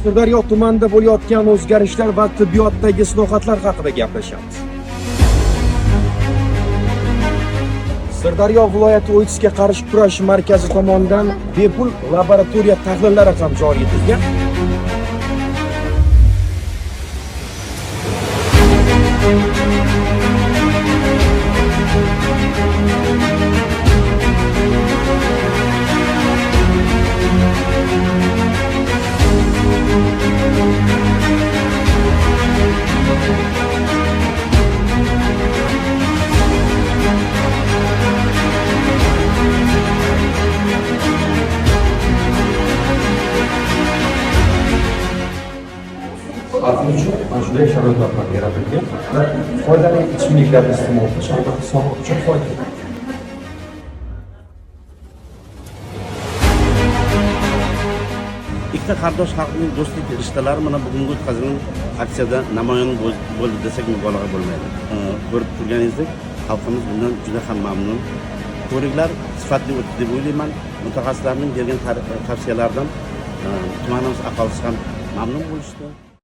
Sirdaryo tumanida bo'layotgan o'zgarishlar va tibbiyotdagi islohotlar haqida gaplashamiz. Sirdaryo viloyati OITSga qarshi kurash markazi tomonidan bepul laboratoriya tahlillari ham joriy etilgan. Xalqimiz uchun mana shunday sharoitlar ham yaratilgan va foydali ichimliklarni iste'mol qilish albatta sog'liq uchun foydali. Ikkita qardosh xalqning do'stlik rishtalari mana bugungi o'tkazilgan aksiyada namoyon bo'ldi desak mubolag'a bo'lmaydi. Ko'rib turganingizdek, xalqimiz bundan juda ham mamnun. Ko'riklar sifatli o'tdi deb o'ylayman. Mutaxassislarning bergan tavsiyalaridan tumanimiz aholisi ham mamnun bo'lishdi.